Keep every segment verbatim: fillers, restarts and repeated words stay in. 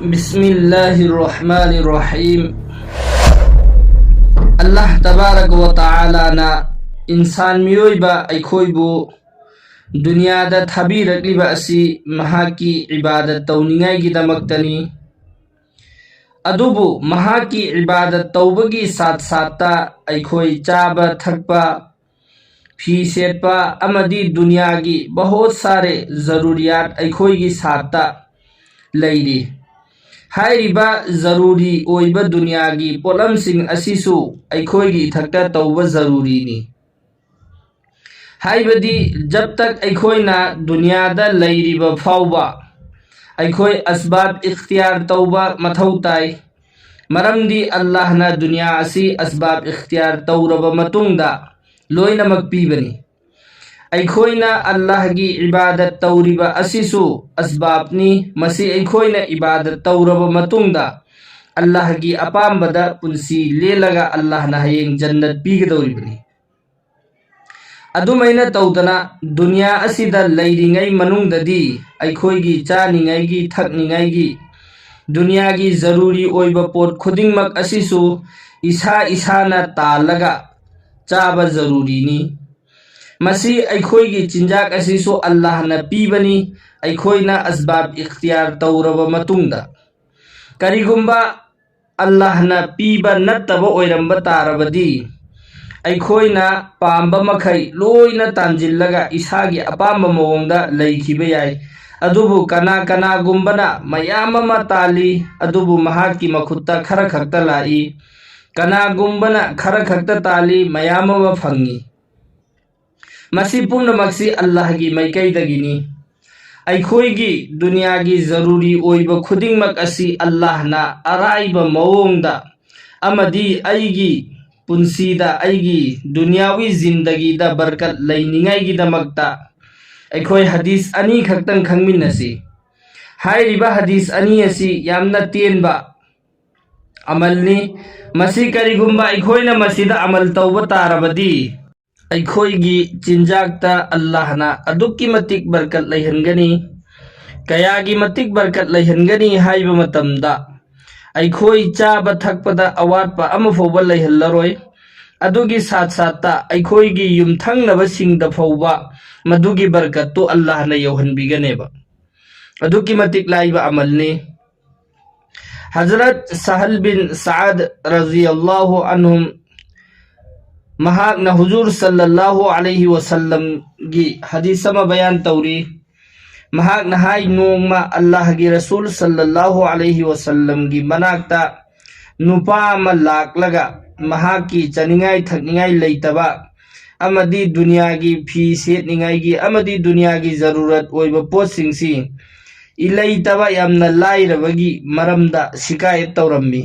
ꯕꯤꯁꯃꯤꯜꯂꯥꯍꯤꯔ ꯔꯍꯃꯥꯅꯤꯔ ꯔꯍꯤꯝ꯫ ꯑꯜꯂꯥꯍ ꯇꯕꯥꯔꯛ ꯋ ꯇꯥꯂꯥꯅ ꯏꯟꯁꯥꯟ, ꯃꯤꯑꯣꯏꯕ ꯑꯩꯈꯣꯏꯕꯨ ꯗꯨꯅꯤꯌꯥꯗ ꯊꯥꯕꯤꯔꯛꯂꯤꯕ ꯑꯁꯤ ꯃꯍꯥꯛꯀꯤ ꯏꯕꯥꯗꯠ ꯇꯧꯅꯤꯡꯉꯥꯏꯒꯤꯗꯃꯛꯇꯅꯤ꯫ ꯑꯗꯨꯕꯨ ꯃꯍꯥꯛꯀꯤ ꯏꯕꯥꯗꯠ ꯇꯧꯕꯒꯤ ꯁꯥꯠ ꯁꯥꯠꯇ ꯑꯩꯈꯣꯏ ꯆꯥꯕ ꯊꯛꯄ, ꯐꯤ ꯁꯦꯠꯄ ꯑꯃꯗꯤ ꯗꯨꯅꯤꯌꯥꯒꯤ ꯕꯍꯣꯠ ꯁꯥꯔꯦ ꯖꯔꯨꯔꯤꯌꯥꯠ ꯑꯩꯈꯣꯏꯒꯤ ꯁꯥꯠꯇ ꯂꯩꯔꯤ꯫ ꯍꯥꯏꯔꯤꯕ ꯖꯔꯨꯔꯤ ꯑꯣꯏꯕ ꯗꯨꯅꯤꯌꯥꯒꯤ ꯄꯣꯠꯂꯝꯁꯤꯡ ꯑꯁꯤꯁꯨ ꯑꯩꯈꯣꯏꯒꯤ ꯏꯊꯛꯇ ꯇꯧꯕ ꯖꯔꯨꯔꯤꯅꯤ꯫ ꯍꯥꯏꯕꯗꯤ ꯖꯕ ꯇꯛ ꯑꯩꯈꯣꯏꯅ ꯗꯨꯅꯤꯌꯥꯗ ꯂꯩꯔꯤꯕ ꯐꯥꯎꯕ ꯑꯩꯈꯣꯏ ꯑꯁꯕꯥꯕ ꯏꯈꯇꯤꯌꯥꯔ ꯇꯧꯕ ꯃꯊꯧ ꯇꯥꯏ꯫ ꯃꯔꯝꯗꯤ ꯑꯜꯂꯥꯍꯅ ꯗꯨꯅꯤꯌꯥ ꯑꯁꯤ ꯑꯁꯕꯥꯕ ꯏꯈꯇꯤꯌꯥꯔ ꯇꯧꯔꯕ ꯃꯇꯨꯡꯗ ꯂꯣꯏꯅꯃꯛ ꯄꯤꯕꯅꯤ꯫ ꯑꯩꯈꯣꯏꯅ ꯑꯜꯂꯥꯍꯒꯤ ꯏꯕꯥꯗꯠ ꯇꯧꯔꯤꯕ ꯑꯁꯤꯁꯨ ꯑꯁꯕꯥꯕꯅꯤ꯫ ꯃꯁꯤ ꯑꯩꯈꯣꯏꯅ ꯏꯕꯥꯗꯠ ꯇꯧꯔꯕ ꯃꯇꯨꯡꯗ ꯑꯜꯂꯥꯍꯒꯤ ꯑꯄꯥꯝꯕꯗ ꯄꯨꯟꯁꯤ ꯂꯦꯜꯂꯒ ꯑꯜꯂꯥꯍꯅ ꯍꯌꯦꯡ ꯖꯟꯅꯠ ꯄꯤꯒꯗꯧꯔꯤꯕꯅꯤ꯫ ꯑꯗꯨꯃꯥꯏꯅ ꯇꯧꯗꯅ ꯗꯨꯅꯤꯌꯥ ꯑꯁꯤꯗ ꯂꯩꯔꯤꯉꯩ ꯃꯅꯨꯡꯗꯗꯤ ꯑꯩꯈꯣꯏꯒꯤ ꯆꯥꯅꯤꯡꯉꯥꯏꯒꯤ, ꯊꯛꯅꯤꯡꯉꯥꯏꯒꯤ, ꯗꯨꯅꯤꯌꯥꯒꯤ ꯖꯔꯨꯔꯤ ꯑꯣꯏꯕ ꯄꯣꯠ ꯈꯨꯗꯤꯡꯃꯛ ꯑꯁꯤꯁꯨ ꯏꯁꯥ ꯏꯁꯥꯅ ꯇꯥꯜꯂꯒ ꯆꯥꯕ ꯖꯔꯨꯔꯤꯅꯤ꯫ ꯃꯁꯤ ꯑꯩꯈꯣꯏꯒꯤ ꯆꯤꯟꯖꯥꯛ ꯑꯁꯤꯁꯨ ꯑꯜꯂꯥꯍꯅ ꯄꯤꯕꯅꯤ, ꯑꯩꯈꯣꯏꯅ ꯑꯁꯕꯥꯕ ꯏꯈꯇꯤꯌꯥꯔ ꯇꯧꯔꯕ ꯃꯇꯨꯡꯗ꯫ ꯀꯔꯤꯒꯨꯝꯕ ꯑꯜꯂꯥꯍꯅ ꯄꯤꯕ ꯅꯠꯇꯕ ꯑꯣꯏꯔꯝꯕ ꯇꯥꯔꯕꯗꯤ, ꯑꯩꯈꯣꯏꯅ ꯄꯥꯝꯕ ꯃꯈꯩ ꯂꯣꯏꯅ ꯇꯥꯟꯖꯤꯜꯂꯒ ꯏꯁꯥꯒꯤ ꯑꯄꯥꯝꯕ ꯃꯑꯣꯡꯗ ꯂꯩꯈꯤꯕ ꯌꯥꯏ꯫ ꯑꯗꯨꯕꯨ ꯀꯅꯥ ꯀꯅꯥꯒꯨꯝꯕꯅ ꯃꯌꯥꯝ ꯑꯃ ꯇꯥꯜꯂꯤ, ꯑꯗꯨꯕꯨ ꯃꯍꯥꯛꯀꯤ ꯃꯈꯨꯠꯇ ꯈꯔ ꯈꯛꯇ ꯂꯥꯛꯏ꯫ ꯀꯅꯥꯒꯨꯝꯕꯅ ꯈꯔ ꯈꯛꯇ ꯇꯥꯜꯂꯤ, ꯃꯌꯥꯝ ꯑꯃ ꯐꯪꯏ꯫ ꯃꯁꯤ ꯄꯨꯝꯅꯃꯛꯁꯤ ꯑꯜꯂꯥꯍꯒꯤ ꯃꯥꯏꯀꯩꯗꯒꯤꯅꯤ꯫ ꯑꯩꯈꯣꯏꯒꯤ ꯗꯨꯅꯤꯌꯥꯒꯤ ꯖꯔꯨꯔꯤ ꯑꯣꯏꯕ ꯈꯨꯗꯤꯡꯃꯛ ꯑꯁꯤ ꯑꯜꯂꯥꯍꯅ ꯑꯔꯥꯏꯕ ꯃꯑꯣꯡꯗ ꯑꯃꯗꯤ ꯑꯩꯒꯤ ꯄꯨꯟꯁꯤꯗ, ꯑꯩꯒꯤ ꯗꯨꯅꯤꯌꯥꯋꯤ ꯖꯤꯟꯗꯒꯤꯗ ꯕꯔꯀꯠ ꯂꯩꯅꯤꯡꯉꯥꯏꯒꯤꯗꯃꯛꯇ ꯑꯩꯈꯣꯏ ꯍꯗꯤꯁ ꯑꯅꯤꯈꯛꯇꯪ ꯈꯪꯃꯤꯟꯅꯁꯤ꯫ ꯍꯥꯏꯔꯤꯕ ꯍꯗꯤꯁ ꯑꯅꯤ ꯑꯁꯤ ꯌꯥꯝꯅ ꯇꯦꯟꯕ ꯑꯃꯜꯅꯤ꯫ ꯃꯁꯤ ꯀꯔꯤꯒꯨꯝꯕ ꯑꯩꯈꯣꯏꯅ ꯃꯁꯤꯗ ꯑꯃꯜ ꯇꯧꯕ ꯇꯥꯔꯕꯗꯤ, ꯑꯩꯈꯣꯏꯒꯤ ꯆꯤꯟꯖꯥꯛꯇ ꯑꯜꯂꯥꯍꯅ ꯑꯗꯨꯛꯀꯤ ꯃꯇꯤꯛ ꯕꯔꯀꯠ ꯂꯩꯍꯟꯒꯅꯤ꯫ ꯀꯌꯥꯒꯤ ꯃꯇꯤꯛ ꯕꯔꯀꯠ ꯂꯩꯍꯟꯒꯅꯤ ꯍꯥꯏꯕ ꯃꯇꯝꯗ, ꯑꯩꯈꯣꯏ ꯆꯥꯕ ꯊꯛꯄꯗ ꯑꯋꯥꯠꯄ ꯑꯃ ꯐꯥꯎꯕ ꯂꯩꯍꯜꯂꯔꯣꯏ꯫ ꯑꯗꯨꯒꯤ ꯁꯥꯠ ꯁꯥꯠꯇ ꯑꯩꯈꯣꯏꯒꯤ ꯌꯨꯝꯊꯪꯅꯕꯁꯤꯡꯗ ꯐꯥꯎꯕ ꯃꯗꯨꯒꯤ ꯕꯔꯀꯠꯇꯨ ꯑꯜꯂꯥꯍꯅ ꯌꯧꯍꯟꯕꯤꯒꯅꯦꯕ꯫ ꯑꯗꯨꯛꯀꯤ ꯃꯇꯤꯛ ꯂꯥꯏꯕ ꯑꯃꯜꯅꯤ꯫ ꯍꯖꯔꯠ ꯁꯍꯜ ꯕꯤꯟ ꯁꯥꯗ ꯔꯖꯤꯌꯜꯂꯥꯍꯨ ꯑꯟꯍꯨꯝ, ꯃꯍꯥꯛꯅ ꯍꯨꯖꯨꯔ ꯁꯜꯂꯜꯂꯥꯍꯨ ꯑꯂꯩꯍꯤ ꯋꯁꯜꯂꯝꯒꯤ ꯍꯗꯤꯁ ꯑꯃ ꯕꯌꯥꯟ ꯇꯧꯔꯤ꯫ ꯃꯍꯥꯛꯅ ꯍꯥꯏ, ꯅꯣꯡꯃ ꯑꯜꯂꯥꯍꯒꯤ ꯔꯁꯨꯜ ꯁꯜꯂꯜꯂꯥꯍꯨ ꯑꯂꯩꯍꯤ ꯋꯁꯜꯂꯝꯒꯤ ꯃꯅꯥꯛꯇ ꯅꯨꯄꯥ ꯑꯃ ꯂꯥꯛꯂꯒ, ꯃꯍꯥꯛꯀꯤ ꯆꯥꯅꯤꯡꯉꯥꯏ ꯊꯛꯅꯤꯡꯉꯥꯏ ꯂꯩꯇꯕ ꯑꯃꯗꯤ ꯗꯨꯅꯤꯌꯥꯒꯤ ꯐꯤ ꯁꯦꯠꯅꯤꯡꯉꯥꯏꯒꯤ ꯑꯃꯗꯤ ꯗꯨꯅꯤꯌꯥꯒꯤ ꯖꯔꯨꯔꯠ ꯑꯣꯏꯕ ꯄꯣꯠꯁꯤꯡꯁꯤ ꯂꯩꯇꯕ, ꯌꯥꯝꯅ ꯂꯥꯏꯔꯕꯒꯤ ꯃꯔꯝꯗ ꯁꯤꯀꯥꯌꯠ ꯇꯧꯔꯝꯃꯤ꯫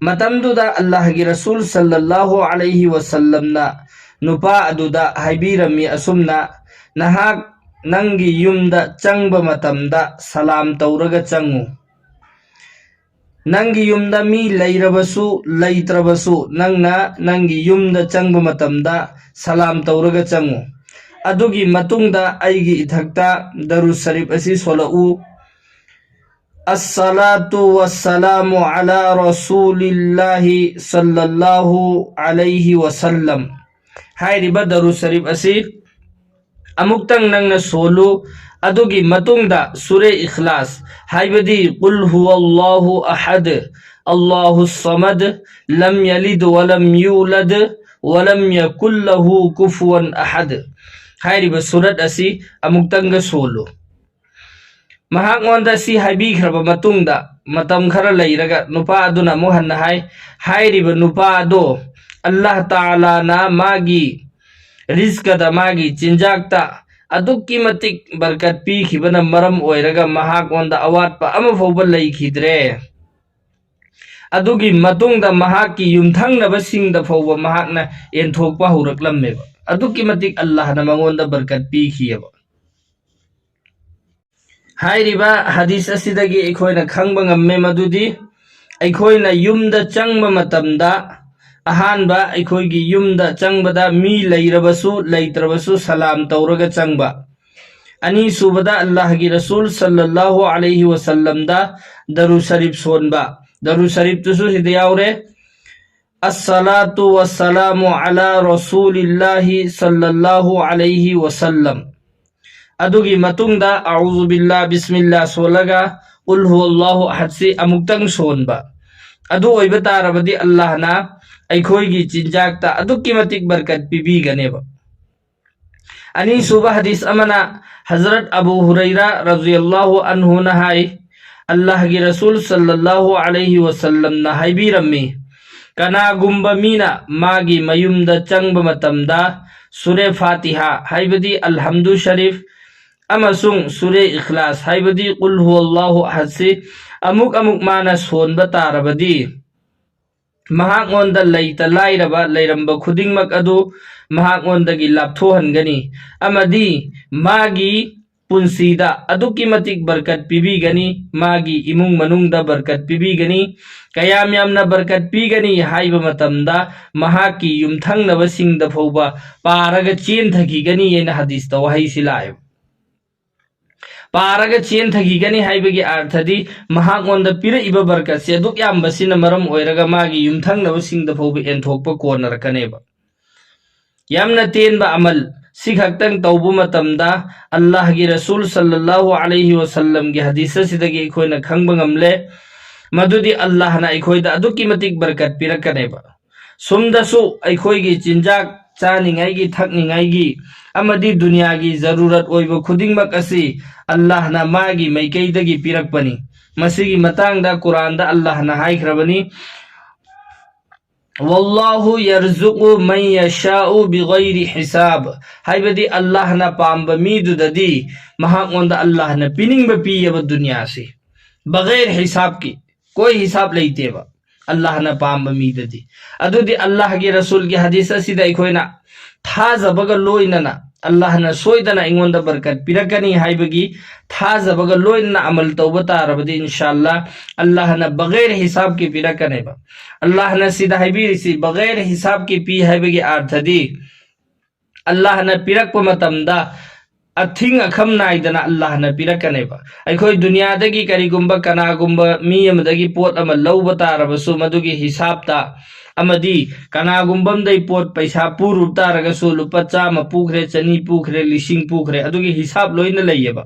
ꯃꯇꯝꯗꯨꯗ ꯑꯜꯂꯥꯍꯒꯤ ꯔꯁꯨꯜ ꯁꯜꯂꯜꯂꯥꯍꯨ ꯑꯂꯩꯍꯤ ꯋꯁꯜꯂꯝꯅ ꯅꯨꯄꯥ ꯑꯗꯨꯗ ꯍꯥꯏꯕꯤꯔꯝꯃꯤ ꯑꯁꯨꯝꯅ, "ꯅꯍꯥꯛ ꯅꯪꯒꯤ ꯌꯨꯝꯗ ꯆꯪꯕ ꯃꯇꯝꯗ ꯁꯂꯥꯝ ꯇꯧꯔꯒ ꯆꯪꯉꯨ꯫ ꯅꯪꯒꯤ ꯌꯨꯝꯗ ꯃꯤ ꯂꯩꯔꯕꯁꯨ ꯂꯩꯇ꯭ꯔꯕꯁꯨ, ꯅꯪꯅ ꯅꯪꯒꯤ ꯌꯨꯝꯗ ꯆꯪꯕ ꯃꯇꯝꯗ ꯁꯂꯥꯝ ꯇꯧꯔꯒ ꯆꯪꯉꯨ꯫ ꯑꯗꯨꯒꯤ ꯃꯇꯨꯡꯗ ꯑꯩꯒꯤ ꯏꯊꯛꯇ ꯗꯔꯨ ꯁꯔꯤꯐ ꯑꯁꯤ ꯁꯣꯜꯂꯛꯎ꯫ ꯑꯁꯁꯂꯥꯇꯨ ꯋꯁꯁꯂꯥꯃꯨ ꯑꯂꯥ ꯔꯁꯨꯂꯤꯜꯂꯥꯍꯤ ꯁꯜꯂꯜꯂꯥꯍꯨ ꯑꯂꯩꯍꯤ ꯋꯁꯜꯂꯝ" ꯍꯥꯏꯔꯤꯕ ꯗꯔꯨ ꯁꯔꯤꯐ ꯑꯁꯤ ꯑꯃꯨꯛꯇꯪ ꯅꯪꯅ ꯁꯣꯜꯂꯨ꯫ ꯑꯗꯨꯒꯤ ꯃꯇꯨꯡꯗ ꯁꯨꯔꯦ ꯏꯈ꯭ꯂꯥꯁ, ꯍꯥꯏꯕꯗꯤ "ꯀꯨꯜ ꯍꯨꯋꯜꯂꯥꯍꯨ ꯑꯍꯗ, ꯑꯜꯂꯥꯍꯨ ꯁꯃꯗ, ꯂꯝ ꯌꯂꯤꯗ ꯋꯂꯝ ꯌꯨꯂꯗ, ꯋꯂꯝ ꯌꯀꯨꯜ ꯂꯍꯨ ꯀꯨꯐꯨꯋꯟ ꯑꯍꯗ" ꯍꯥꯏꯔꯤꯕ ꯁꯨꯔꯠ ꯑꯁꯤ ꯑꯃꯨꯛꯇꯪꯒ ꯁꯣꯜꯂꯨ꯫ ꯃꯍꯥꯛꯉꯣꯟꯗ ꯁꯤ ꯍꯥꯏꯕꯤꯈ꯭ꯔꯕ ꯃꯇꯨꯡꯗ, ꯃꯇꯝ ꯈꯔ ꯂꯩꯔꯒ ꯅꯨꯄꯥ ꯑꯗꯨꯅ ꯑꯃꯨꯛ ꯍꯟꯅ ꯍꯥꯏ, ꯍꯥꯏꯔꯤꯕ ꯅꯨꯄꯥ ꯑꯗꯣ ꯑꯜꯂꯥꯍ ꯇꯥꯂꯥꯅ ꯃꯥꯒꯤ ꯔꯤꯖꯀꯗ, ꯃꯥꯒꯤ ꯆꯤꯟꯖꯥꯛꯇ ꯑꯗꯨꯛꯀꯤ ꯃꯇꯤꯛ ꯕꯔꯀꯠ ꯄꯤꯈꯤꯕꯅ ꯃꯔꯝ ꯑꯣꯏꯔꯒ ꯃꯍꯥꯛꯉꯣꯟꯗ ꯑꯋꯥꯠꯄ ꯑꯃ ꯐꯥꯎꯕ ꯂꯩꯈꯤꯗ꯭ꯔꯦ꯫ ꯑꯗꯨꯒꯤ ꯃꯇꯨꯡꯗ ꯃꯍꯥꯛꯀꯤ ꯌꯨꯝꯊꯪꯅꯕꯁꯤꯡꯗ ꯐꯥꯎꯕ ꯃꯍꯥꯛꯅ ꯌꯦꯟꯊꯣꯛꯄ ꯍꯧꯔꯛꯂꯝꯃꯦꯕ꯫ ꯑꯗꯨꯛꯀꯤ ꯃꯇꯤꯛ ꯑꯜꯂꯥꯍꯅ ꯃꯉꯣꯟꯗ ꯕꯔꯀꯠ ꯄꯤꯈꯤꯑꯕ꯫ ꯍꯥꯏꯔꯤꯕ ꯍꯗꯤꯁ ꯑꯁꯤꯗꯒꯤ ꯑꯩꯈꯣꯏꯅ ꯈꯪꯕ ꯉꯝꯃꯦ ꯃꯗꯨꯗꯤ, ꯑꯩꯈꯣꯏꯅ ꯌꯨꯝꯗ ꯆꯪꯕ ꯃꯇꯝꯗ, ꯑꯍꯥꯟꯕ ꯑꯩꯈꯣꯏꯒꯤ ꯌꯨꯝꯗ ꯆꯪꯕꯗ ꯃꯤ ꯂꯩꯔꯕꯁꯨ ꯂꯩꯇ꯭ꯔꯕꯁꯨ ꯁꯂꯥꯝ ꯇꯧꯔꯒ ꯆꯪꯕ꯫ ꯑꯅꯤꯁꯨꯕꯗ ꯑꯜꯂꯥꯍꯒꯤ ꯔꯁꯨꯜ ꯁꯜꯂꯜꯂꯥꯍꯨ ꯑꯂꯩꯍꯤ ꯋꯁꯜꯂꯝꯗ ꯗꯔꯨ ꯁꯔꯤꯐ ꯁꯣꯟꯕ꯫ ꯗꯔꯨ ꯁꯔꯤꯐꯇꯨꯁꯨ ꯁꯤꯗ ꯌꯥꯎꯔꯦ꯫ "ꯑꯁꯁꯂꯥꯇꯨ ꯋꯁꯁꯂꯥꯃꯨ ꯑꯂꯥ ꯔꯁꯨꯂꯤꯜꯂꯥꯍꯤ ꯁꯜꯂꯜꯂꯥꯍꯨ ꯑꯂꯩꯍꯤ ꯋꯁꯜꯂꯝ"꯫ ꯑꯗꯨꯒꯤ ꯃꯇꯨꯡꯗ "ꯑꯎꯖꯨ ꯕꯤꯜꯂꯥ, ꯕꯤꯁꯃꯤꯜꯂꯥ" ꯁꯣꯜꯂꯒ "ꯎꯜ ꯍꯨ ꯑꯜꯂꯥꯍꯨ ꯑꯍꯗꯁꯤ" ꯑꯃꯨꯛꯇꯪ ꯁꯣꯟꯕ꯫ ꯑꯗꯨ ꯑꯣꯏꯕ ꯇꯥꯔꯕꯗꯤ ꯑꯜꯂꯥꯍꯅ ꯑꯩꯈꯣꯏꯒꯤ ꯆꯤꯟꯖꯥꯛꯇ ꯑꯗꯨꯛꯀꯤ ꯃꯇꯤꯛ ꯕꯔꯀꯠ ꯄꯤꯕꯤꯒꯅꯦꯕ꯫ ꯑꯅꯤꯁꯨꯕ ꯍꯗꯤꯁ ꯑꯃꯅ ꯍꯖꯔꯠ ꯑꯕꯨ ꯍꯨꯔꯩꯔꯥ ꯔꯖꯤꯌꯜꯂꯥꯍꯨ ꯑꯟꯍꯨꯅ ꯍꯥꯏ, ꯑꯜꯂꯥꯍꯒꯤ ꯔꯁꯨꯜ ꯁꯜꯂꯜꯂꯥꯍꯨ ꯑꯂꯩꯍꯤ ꯋꯁꯜꯂꯝꯅ ꯍꯥꯏꯕꯤꯔꯝꯃꯤ, "ꯀꯅꯥꯒꯨꯝꯕ ꯃꯤꯅ ꯃꯥꯒꯤ ꯃꯌꯨꯝꯗ ꯆꯪꯕ ꯃꯇꯝꯗ ꯁꯨꯔꯦ ꯐꯥꯇꯤꯍꯥ, ꯍꯥꯏꯕꯗꯤ ꯑꯜꯍꯝꯗꯨ ꯁꯔꯤꯐ, ꯑꯃꯁꯨꯡ ꯁꯨꯔꯦ ꯏꯈ꯭ꯂꯥꯁ, ꯍꯥꯏꯕꯗꯤ ꯀꯨꯜ ꯍꯨꯋꯜꯂꯥꯍꯨ ꯑꯍꯗꯁꯤ ꯑꯃꯨꯛ ꯑꯃꯨꯛ ꯃꯥꯅ ꯁꯣꯟꯕ ꯇꯥꯔꯕꯗꯤ, ꯃꯍꯥꯛꯉꯣꯟꯗ ꯂꯩꯇ ꯂꯥꯏꯔꯕ ꯂꯩꯔꯝꯕ ꯈꯨꯗꯤꯡꯃꯛ ꯑꯗꯨ ꯃꯍꯥꯛꯉꯣꯟꯗꯒꯤ ꯂꯥꯞꯊꯣꯛꯍꯟꯒꯅꯤ, ꯑꯃꯗꯤ ꯃꯥꯒꯤ ꯄꯨꯟꯁꯤꯗ ꯑꯗꯨꯛꯀꯤ ꯃꯇꯤꯛ ꯕꯔꯀꯠ ꯄꯤꯕꯤꯒꯅꯤ, ꯃꯥꯒꯤ ꯏꯃꯨꯡ ꯃꯅꯨꯡꯗ ꯕꯔꯀꯠ ꯄꯤꯕꯤꯒꯅꯤ꯫ ꯀꯌꯥꯝ ꯌꯥꯝꯅ ꯕꯔꯀꯠ ꯄꯤꯒꯅꯤ ꯍꯥꯏꯕ ꯃꯇꯝꯗ, ꯃꯍꯥꯛꯀꯤ ꯌꯨꯝꯊꯪꯅꯕꯁꯤꯡꯗ ꯐꯥꯎꯕ ꯄꯥꯔꯒ ꯆꯦꯟꯊꯈꯤꯒꯅꯤ" ꯍꯥꯏꯅ ꯍꯗꯤꯁꯇ ꯋꯥꯍꯩꯁꯤ ꯂꯥꯛꯑꯦꯕ꯫ ꯄꯥꯔꯒ ꯆꯦꯟꯊꯈꯤꯒꯅꯤ ꯍꯥꯏꯕꯒꯤ ꯑꯥꯔꯊꯗꯤ, ꯃꯍꯥꯛꯉꯣꯟꯗ ꯄꯤꯔꯛꯏꯕ ꯕꯔꯀꯠꯁꯦ ꯑꯗꯨꯛ ꯌꯥꯝꯕꯁꯤꯅ ꯃꯔꯝ ꯑꯣꯏꯔꯒ ꯃꯥꯒꯤ ꯌꯨꯝꯊꯪꯅꯕꯁꯤꯡꯗ ꯐꯥꯎꯕ ꯑꯦꯟꯊꯣꯛꯄ ꯀꯣꯟꯅꯔꯛꯀꯅꯦꯕ꯫ ꯌꯥꯝꯅ ꯇꯦꯟꯕ ꯑꯃꯜ ꯁꯤ ꯈꯛꯇꯪ ꯇꯧꯕ ꯃꯇꯝꯗ, ꯑꯜꯂꯥꯍꯒꯤ ꯔꯁꯨꯜ ꯁꯜꯂꯜꯂꯥꯍꯨ ꯑꯂꯩꯍꯤ ꯋꯁꯜꯂꯝꯒꯤ ꯍꯗꯤꯁ ꯑꯁꯤꯗꯒꯤ ꯑꯩꯈꯣꯏꯅ ꯈꯪꯕ ꯉꯝꯂꯦ, ꯃꯗꯨꯗꯤ ꯑꯜꯂꯥꯍꯅ ꯑꯩꯈꯣꯏꯗ ꯑꯗꯨꯛꯀꯤ ꯃꯇꯤꯛ ꯕꯔꯀꯠ ꯄꯤꯔꯛꯀꯅꯦꯕ꯫ ꯁꯣꯝꯗꯁꯨ ꯑꯩꯈꯣꯏꯒꯤ ꯆꯤꯟꯖꯥꯛ ꯆꯥꯅꯤꯡꯉꯥꯏꯒꯤ, ꯊꯛꯅꯤꯡꯉꯥꯏꯒꯤ ꯑꯃꯗꯤ ꯗꯨꯅꯤꯌꯥꯒꯤ ꯖꯔꯨꯔꯠ ꯑꯣꯏꯕ ꯈꯨꯗꯤꯡꯃꯛ ꯑꯁꯤ ꯑꯜꯂꯥꯍꯅ ꯃꯥꯒꯤ ꯃꯥꯏꯀꯩꯗꯒꯤ ꯄꯤꯔꯛꯄꯅꯤ꯫ ꯃꯁꯤꯒꯤ ꯃꯇꯥꯡꯗ ꯀꯨꯔꯥꯟꯗ ꯑꯜꯂꯥꯍꯅ ꯍꯥꯏꯈ꯭ꯔꯕꯅꯤ, "ꯋꯥꯜꯂꯥꯍꯨ ꯌꯔꯖꯨꯀꯨ ꯃꯟ ꯌꯁꯥꯎ ꯕꯤꯒꯩꯔꯤ ꯍꯤꯁꯥꯕ", ꯍꯥꯏꯕꯗꯤ ꯑꯜꯂꯥꯍꯅ ꯄꯥꯝꯕ ꯃꯤꯗꯨꯗꯗꯤ ꯃꯍꯥꯛꯉꯣꯟꯗ ꯑꯜꯂꯥꯍꯅ ꯄꯤꯅꯤꯡꯕ ꯄꯤꯌꯦꯕ ꯗꯨꯅꯤꯌꯥꯁꯤ, ꯕꯒꯩꯔ ꯍꯤꯁꯥꯕꯀꯤ, ꯀꯣꯏ ꯍꯤꯁꯥꯕ ꯂꯩꯇꯦꯕ꯫ ꯑꯜꯂꯥꯍꯅ ꯄꯥꯝꯕ ꯃꯤꯗꯗꯤ꯫ ꯑꯗꯨꯗꯤ ꯑꯜꯂꯥꯍꯒꯤ ꯔꯁꯨꯜꯒꯤ ꯍꯗꯤꯁ ꯑꯁꯤꯗ ꯑꯩꯈꯣꯏꯅ ꯊꯥꯖꯕꯒ ꯂꯣꯏꯅꯅ ꯑꯜꯂꯥꯍꯅ ꯁꯣꯏꯗꯅ ꯑꯩꯉꯣꯟꯗ ꯕꯔꯀꯠ ꯄꯤꯔꯛꯀꯅꯤ ꯍꯥꯏꯕꯒꯤ ꯊꯥꯖꯕꯒ ꯂꯣꯏꯅꯅ ꯑꯃꯜ ꯇꯧꯕ ꯇꯥꯔꯕꯗꯤ, ꯏꯟꯁꯥ ꯑꯜꯂꯥꯍ, ꯑꯜꯂꯥꯍꯅ ꯕꯒꯩꯔ ꯍꯤꯁꯥꯕꯀꯤ ꯄꯤꯔꯛꯀꯅꯦꯕ꯫ ꯑꯜꯂꯥꯍꯅ ꯁꯤꯗ ꯍꯥꯏꯕꯤꯔꯤꯁꯤ ꯕꯒꯩꯔ ꯍꯤꯁꯥꯕꯀꯤ ꯄꯤ ꯍꯥꯏꯕꯒꯤ ꯑꯥꯔꯊꯗꯤ, ꯑꯜꯂꯥꯍꯅ ꯄꯤꯔꯛꯄ ꯃꯇꯝꯗ ꯑꯊꯤꯡ ꯑꯈꯝ ꯅꯥꯏꯗꯅ ꯑꯜꯂꯥꯍꯅ ꯄꯤꯔꯛꯀꯅꯦꯕ꯫ ꯑꯩꯈꯣꯏ ꯗꯨꯅꯤꯌꯥꯗꯒꯤ ꯀꯔꯤꯒꯨꯝꯕ ꯀꯅꯥꯒꯨꯝꯕ ꯃꯤ ꯑꯃꯗꯒꯤ ꯄꯣꯠ ꯑꯃ ꯂꯧꯕ ꯇꯥꯔꯕꯁꯨ, ꯃꯗꯨꯒꯤ ꯍꯤꯁꯥꯕꯇ, ꯑꯃꯗꯤ ꯀꯅꯥꯒꯨꯝꯕ ꯑꯃꯗꯩ ꯄꯣꯠ ꯄꯩꯁꯥ ꯄꯨꯔꯨꯕ ꯇꯥꯔꯒꯁꯨ, ꯂꯨꯄꯥ ꯆꯥꯝꯃ ꯄꯨꯈ꯭ꯔꯦ, ꯆꯅꯤ ꯄꯨꯈ꯭ꯔꯦ, ꯂꯤꯁꯤꯡ ꯄꯨꯈ꯭ꯔꯦ, ꯑꯗꯨꯒꯤ ꯍꯤꯁꯥꯕ ꯂꯣꯏꯅ ꯂꯩꯌꯦꯕ꯫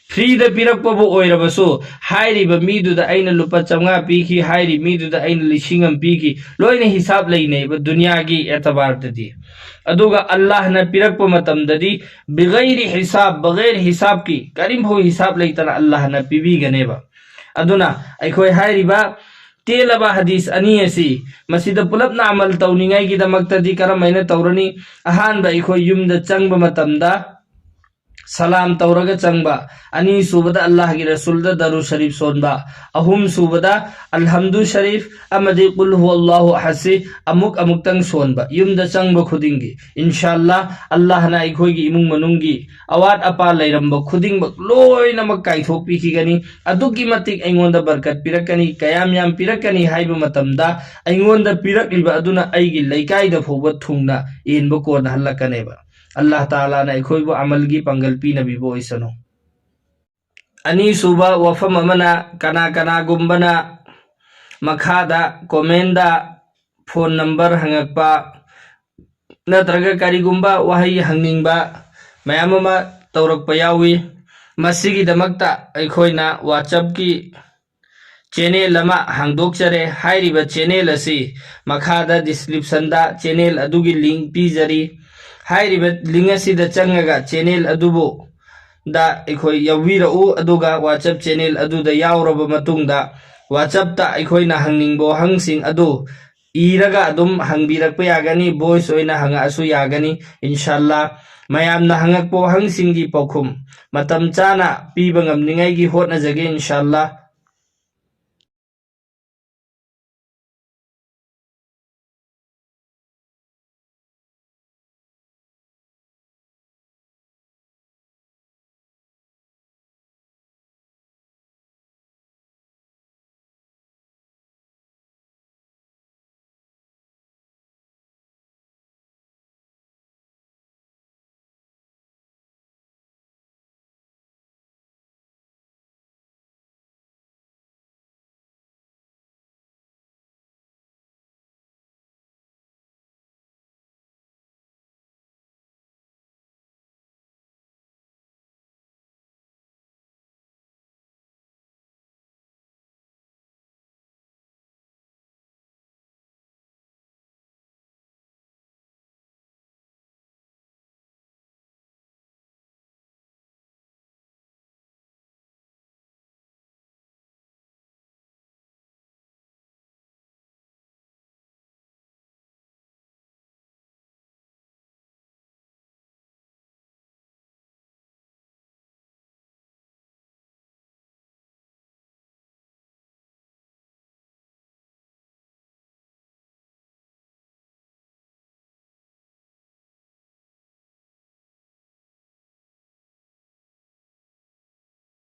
ꯐ꯭ꯔꯤꯗ ꯄꯤꯔꯛꯄꯕꯨ ꯑꯣꯏꯔꯕꯁꯨ, ꯍꯥꯏꯔꯤꯕ ꯃꯤꯗꯨꯗ ꯑꯩꯅ ꯂꯨꯄꯥ ꯆꯥꯝꯃꯉꯥ ꯄꯤꯈꯤ, ꯍꯥꯏꯔꯤꯕ ꯃꯤꯗꯨꯗ ꯑꯩꯅ ꯂꯤꯁꯤꯡ ꯑꯃ ꯄꯤꯈꯤ, ꯂꯣꯏꯅ ꯍꯤꯁꯥꯕ ꯂꯩꯅꯩꯕ ꯗꯨꯅꯤꯌꯥꯒꯤ ꯑꯦꯇꯕꯥꯔꯗꯗꯤ꯫ ꯑꯗꯨꯒ ꯑꯜꯂꯥꯍꯅ ꯄꯤꯔꯛꯄ ꯃꯇꯝꯗꯗꯤ, ꯕꯤꯒꯩꯔꯤ ꯍꯤꯁꯥꯕ, ꯕꯒꯩꯔ ꯍꯤꯁꯥꯕꯀꯤ, ꯀꯔꯤꯝꯐꯥꯎ ꯍꯤꯁꯥꯕ ꯂꯩꯇꯅ ꯑꯜꯂꯥꯍꯅ ꯄꯤꯕꯤꯒꯅꯦꯕ꯫ ꯑꯗꯨꯅ ꯑꯩꯈꯣꯏ ꯍꯥꯏꯔꯤꯕ ꯇꯦꯜꯂꯕ ꯍꯗꯤꯁ ꯑꯅꯤ ꯑꯁꯤ, ꯃꯁꯤꯗ ꯄꯨꯂꯞꯅ ꯑꯃꯜ ꯇꯧꯅꯤꯡꯉꯥꯏꯒꯤꯗꯃꯛꯇꯗꯤ ꯀꯔꯝꯍꯥꯏꯅ ꯇꯧꯔꯅꯤ? ꯑꯍꯥꯟꯕ ꯑꯩꯈꯣꯏ ꯌꯨꯝꯗ ꯆꯪꯕ ꯃꯇꯝꯗ ꯁꯂꯥꯝ ꯇꯧꯔꯒ ꯆꯪꯕ, ꯑꯅꯤꯁꯨꯕꯗ ꯑꯜꯂꯥꯍꯒꯤ ꯔꯁꯨꯜꯗ ꯗꯔꯨ ꯁꯔꯤꯐ ꯁꯣꯟꯕ, ꯑꯍꯨꯝꯁꯨꯕꯗ ꯑꯜꯍꯝꯗꯨ ꯁꯔꯤꯐ ꯑꯃꯗꯤ ꯀꯨꯜ ꯍꯨꯋꯜꯂꯥꯍꯨ ꯑꯍꯗꯁꯤ ꯑꯃꯨꯛ ꯑꯃꯨꯛꯇꯪ ꯁꯣꯟꯕ, ꯌꯨꯝꯗ ꯆꯪꯕ ꯈꯨꯗꯤꯡꯒꯤ꯫ ꯏꯟꯁꯥ ꯑꯜꯂꯥꯍ, ꯑꯜꯂꯥꯍꯅ ꯑꯩꯈꯣꯏꯒꯤ ꯏꯃꯨꯡ ꯃꯅꯨꯡꯒꯤ ꯑꯋꯥꯠ ꯑꯄꯥ ꯂꯩꯔꯝꯕ ꯈꯨꯗꯤꯡꯃꯛ ꯂꯣꯏꯅꯃꯛ ꯀꯥꯏꯊꯣꯛꯄꯤꯈꯤꯒꯅꯤ꯫ ꯑꯗꯨꯛꯀꯤ ꯃꯇꯤꯛ ꯑꯩꯉꯣꯟꯗ ꯕꯔꯀꯠ ꯄꯤꯔꯛꯀꯅꯤ, ꯀꯌꯥꯝ ꯌꯥꯝ ꯄꯤꯔꯛꯀꯅꯤ ꯍꯥꯏꯕ ꯃꯇꯝꯗ, ꯑꯩꯉꯣꯟꯗ ꯄꯤꯔꯛꯂꯤꯕ ꯑꯗꯨꯅ ꯑꯩꯒꯤ ꯂꯩꯀꯥꯏꯗ ꯐꯥꯎꯕ ꯊꯨꯡꯅ ꯌꯦꯟꯕ ꯀꯣꯟꯅꯍꯜꯂꯛꯀꯅꯦꯕ꯫ ꯑꯜꯂꯥꯍ ꯇꯥꯂꯥꯅ ꯑꯩꯈꯣꯏꯕꯨ ꯑꯃꯜꯒꯤ ꯄꯥꯡꯒꯜ ꯄꯤꯅꯕꯤꯕ ꯑꯣꯏꯁꯅꯨ꯫ ꯑꯅꯤꯁꯨꯕ ꯋꯥꯐꯝ ꯑꯃꯅ, ꯀꯅꯥ ꯀꯅꯥꯒꯨꯝꯕꯅ ꯃꯈꯥꯗ ꯀꯣꯃꯦꯟꯗ ꯐꯣꯟ ꯅꯝꯕꯔ ꯍꯪꯉꯛꯄ ꯅꯠꯇ꯭ꯔꯒ ꯀꯔꯤꯒꯨꯝꯕ ꯋꯥꯍꯩ ꯍꯪꯅꯤꯡꯕ ꯃꯌꯥꯝ ꯑꯃ ꯇꯧꯔꯛꯄ ꯌꯥꯎꯏ꯫ ꯃꯁꯤꯒꯤꯗꯃꯛꯇ ꯑꯩꯈꯣꯏꯅ WhatsAppꯀꯤ ꯆꯦꯅꯦꯜ ꯑꯃ ꯍꯥꯡꯗꯣꯛꯆꯔꯦ꯫ ꯍꯥꯏꯔꯤꯕ ꯆꯦꯅꯦꯜ ꯑꯁꯤ ꯃꯈꯥꯗ ꯗꯤꯁꯀ꯭ꯔꯤꯞꯁꯟꯗ ꯆꯦꯅꯦꯜ ꯑꯗꯨꯒꯤ ꯂꯤꯡ ꯄꯤꯖꯔꯤ꯫ ꯍꯥꯏꯔꯤꯕ ꯂꯤꯡ ꯑꯁꯤꯗ ꯆꯪꯉꯒ ꯆꯦꯅꯦꯜ ꯑꯗꯨꯕꯨ ꯗ ꯑꯩꯈꯣꯏ ꯌꯥꯎꯕꯤꯔꯛꯎ, ꯑꯗꯨꯒ WhatsApp ꯆꯦꯅꯦꯜ ꯑꯗꯨꯗ ꯌꯥꯎꯔꯕ ꯃꯇꯨꯡꯗ, WhatsAppꯇ ꯑꯩꯈꯣꯏꯅ ꯍꯪꯅꯤꯡꯕ ꯋꯥꯍꯪꯁꯤꯡ ꯑꯗꯨ ꯏꯔꯒ ꯑꯗꯨꯝ ꯍꯪꯕꯤꯔꯛꯄ ꯌꯥꯒꯅꯤ, ꯚꯣꯏꯁ ꯑꯣꯏꯅ ꯍꯪꯉꯛꯑꯁꯨ ꯌꯥꯒꯅꯤ꯫ ꯏꯟꯁꯥꯜꯂꯥ, ꯃꯌꯥꯝꯅ ꯍꯪꯉꯛꯄ ꯋꯥꯍꯪꯁꯤꯡꯒꯤ ꯄꯥꯎꯈꯨꯝ ꯃꯇꯝ ꯆꯥꯅ ꯄꯤꯕ ꯉꯝꯅꯤꯡꯉꯥꯏꯒꯤ ꯍꯣꯠꯅꯖꯒꯦ, ꯏꯟꯁꯥꯜꯂꯥ꯫